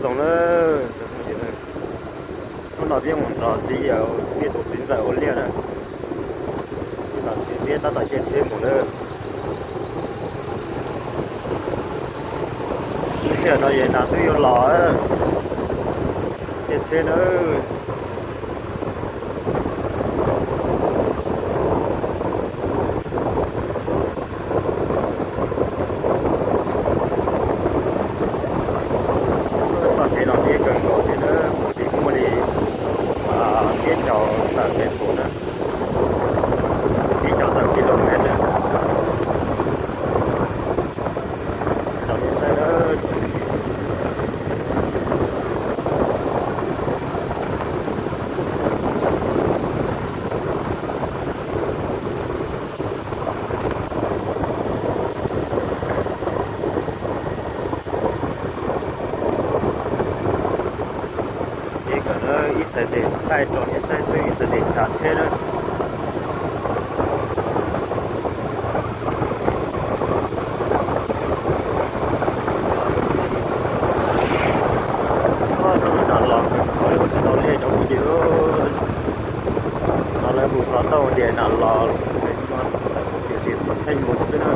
Zoo na, hnub no peb mus nrog txiv, peb tus txiv ntxawm ua liaj na, tam sim peb tab tom caij tsheb mus na. Lub sij hawm no ces nas twb yuav los, caij tsheb na. Txoj kev no deb kawg nkaus thiab na, kuv twb muaj li peb caug tawm mev na, peb caug tawm kilomev na. Rau nej saib na. Ces kom ib txhais tes thaij rau nej saib xwb, ib txhais tes tsav tsheb na. Hnub no nas los kawg nkaus li, ua tsis tau liaj cov phooj ywg. No lawv hu xov tooj tias nas los, tiam sis pheej mus xwb na.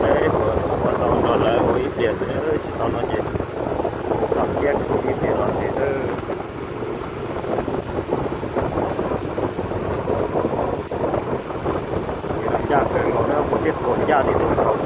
Saib puas ua tau nrog lawv ua ib pliag xwb, tsis tau no ces tom kiab khwv ib pliag los tsev. Ces los ncaj kawg nkaus na, puag tej txuas ncaj tej txuas nkaus.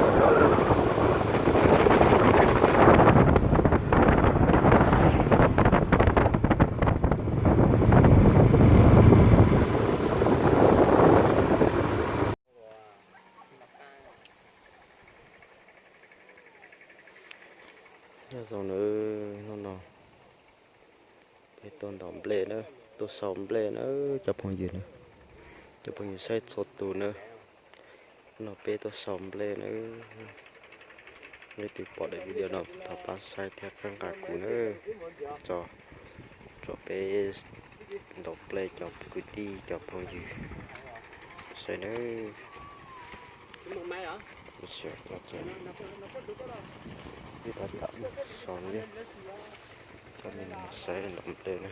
Nyob zoo na, hnub no peb tuaj ntaus nplej na, tuaj sau nplej na cov phooj ywg na, cov phooj ywg saib txhua tus na. Hnub no peb tuaj sau nplej na. Leej twg pom daim video no thov pab saib thiab txhawb nqa kuv na, tso, tso peb ntaus nplej cov kwv tij cov phooj ywg saib na. Ib tab tom sau nplej, coj nej saib ntaus nplej na.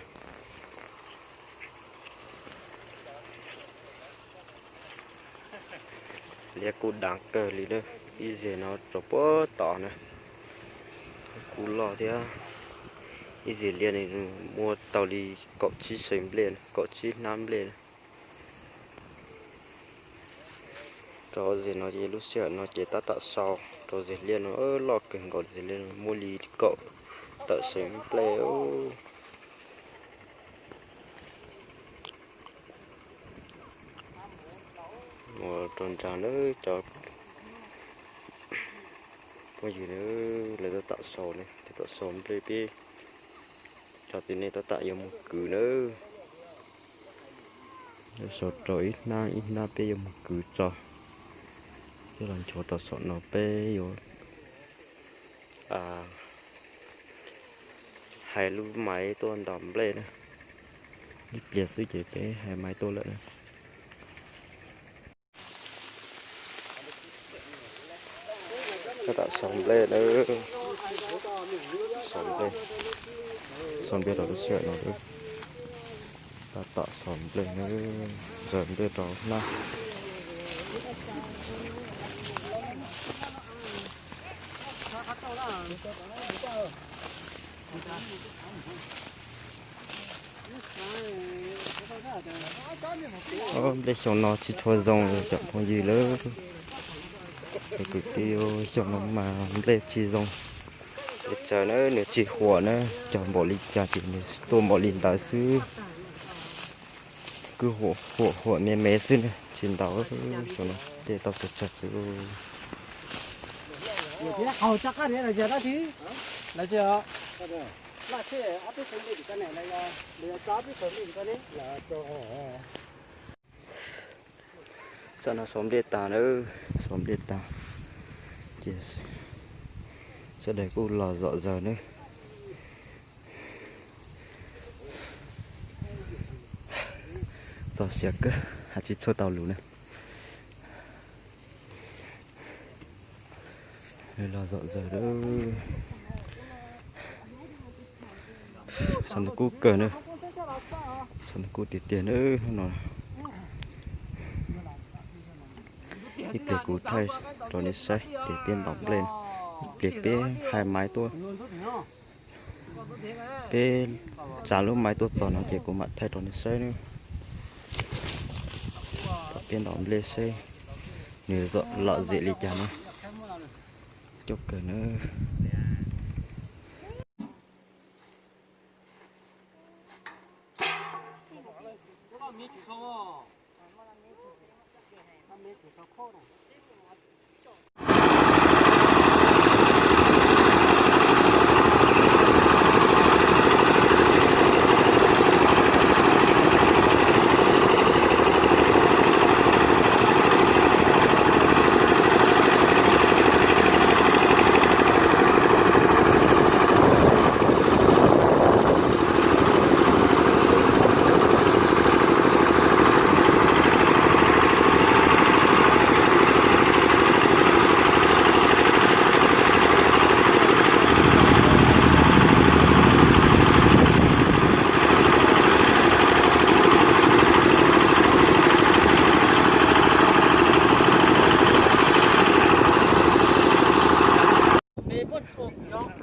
Liaj kuj dav kawg li na, ib zeg no rau puag tod na, kuj loj thiab. Ib zeg liaj no muaj tau li kaum tsib xees nplej, kaum tsib hnab nplej na. Rau zeg no ces lub sij hawm no ces tab tom sau rau zeg liaj no loj kawg nkaus, zeg liaj no muaj li kaum tawm xees nplej. Ua rau nrag na cov phooj ywg na, lawv tab tom sau na, tab tom sau nplej peb, cov tib neeg tab tom yuav mus kwv na. Sau rau ib hnab ib hnab peb yuav mus kwv tso, coj los nchuav rau saum no peb yuav hais lub maiv tuaj ntaus nplej na. Ib pliag xwb ces peb hais maiv tuaj lawm na. Tab tom sau nplej na, sau nplej, sau nplej rau lub sij hawm no. Tab tom sau nplej na, ntsaws nplej rau hnab. Nplej xyoo no tsis tshua zoo cov phooj ywg lawm, es kwv tij, xyoo no mas nplej tsis zoo. Es tsaws na nws tsis huam na, cog npaum li cas ces nws tuaj npaum li ntawd xwb. Kwj huam huam me me xwb na, tsis ntau. Xyoo no tej tau tsawg tsawg xwb. Tam no xov nplej tag na, xov nplej tag, ces sawv daws kuj los zom zaws na. Txog siav kawg, hais tsis tshua tau lus na. Los zom zaws lawm. Tshav ntuj kub kawg na, tshav ntuj kub tiag tiag na hnub no. Ib pliag kuv thaij rau nej saib ces peb ntaus nplej, ib pliag peb hais maiv tuaj, peb tsa lub maiv tuaj txog no ces kuv mam thaij rau nej saib na. Peb ntaus nplej seb nws lom zem li cas na. Coob kawg na.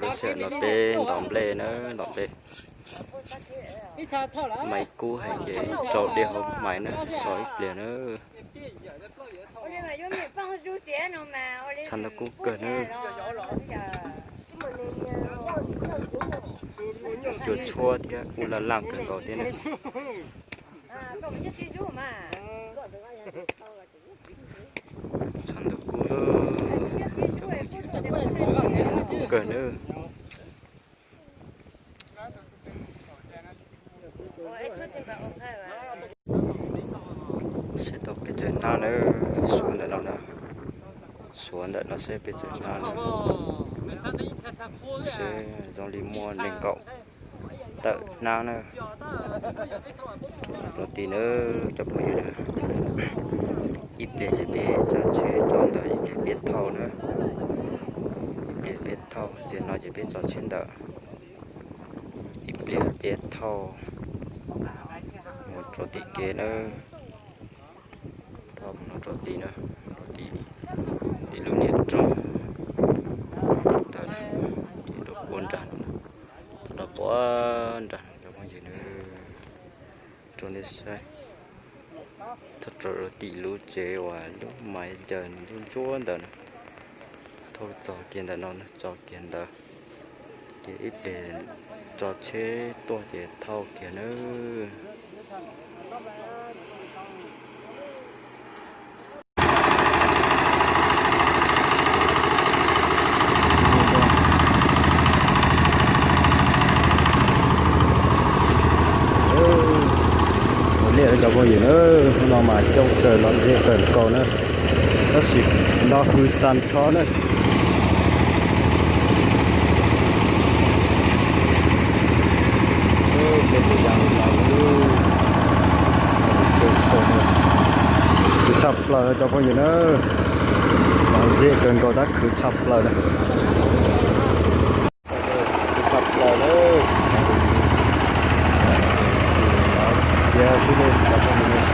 Lub sij hawm no peb ntaus nplej na, ntaus nplej. Maiv kub heev ces rau dej hauv maiv na, so ib pliag na. Tshav ntuj kub kawg na. Cua tshuab thiab kub laj laj kawg nkaus thiab na. Tshav ntuj kub, tshav ntuj kub kawg na. Seb tau pes tsawg hnab na, suav ntawm no na, suav ntawm no seb pes tsawg hnab na. Seb zoo li muaj nees nkaum tawm hnab na. Rau tid na cov phooj ywg na, ib pliag ces peb tsav tsheb tso ntawm, ib pliag peb thauj na, ib pliag peb thauj, txiag no ces peb tso tsheb ntawm, ib pliag peb thauj mus rau tim kev na. Thauj mus no rau tid na, rau tim, tim lub niag roob ntawd, tim lub puab nrag no, rau puab nrag cov phooj ywg na, rau nej saib. Thauj rau tim lub tsev uas lub maiv ncaws ntsuab ntsuab ntawd na, thauj txog kiag ntawm no, txog kiag ntawd ces ib pliag tso tsheb tuaj ces thauj kiag nawb. Ua liaj cov phooj ywg na, hnub no mas coob kawg, lom zem kawg nkaus na, tab sis nto hws tag nrho na. Khwv tshaj plaws cov phooj ywg na, lom zem kawg nkaus tab khwv tshaj plaws na. Khwv tshaj plaws na. Tias xwb li cov phooj ywg.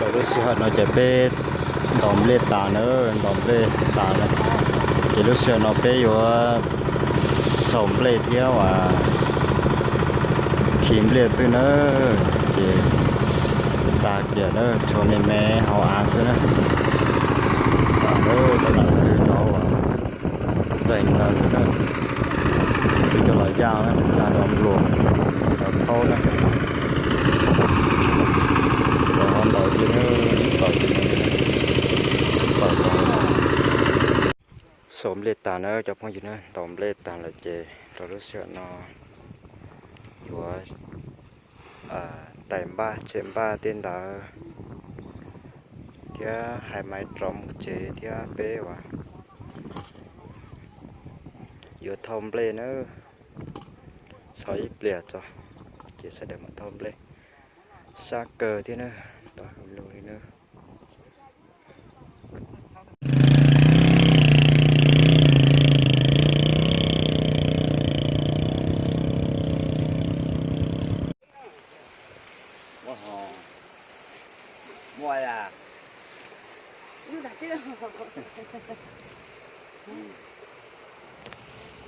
Rau lub sij hawm no ces peb ntaus nplej tas na, ntaus nplej tas na, ces lub sij hawm no peb yuav xaus nplej thiab uas khi nplej xwb na, ces tas kiag na, tshuav me me hauv av xwb na. Tam sim no tab tom xwb cov uas zeem ntawd xwb na, xwb cov los yaj na, yaj cov npluas, cov thaub na. Cov ho ntaus li na, ntaus li na, ntaus li na. Xaus nplej tas na cov phooj ywg na, ntaus nplej tas lawm ces rau lub sij hawm no Yuav tais npaj tshem npaj tej ntawd thiab hais maiv rov mus tsev thiab peb uas yuav thauj nplej na. Txog ib pliag tso ces sawv daws mus thauj nplej. Sab kawg thiab na, tau hwm lug li na. Muaj hos, muaj a.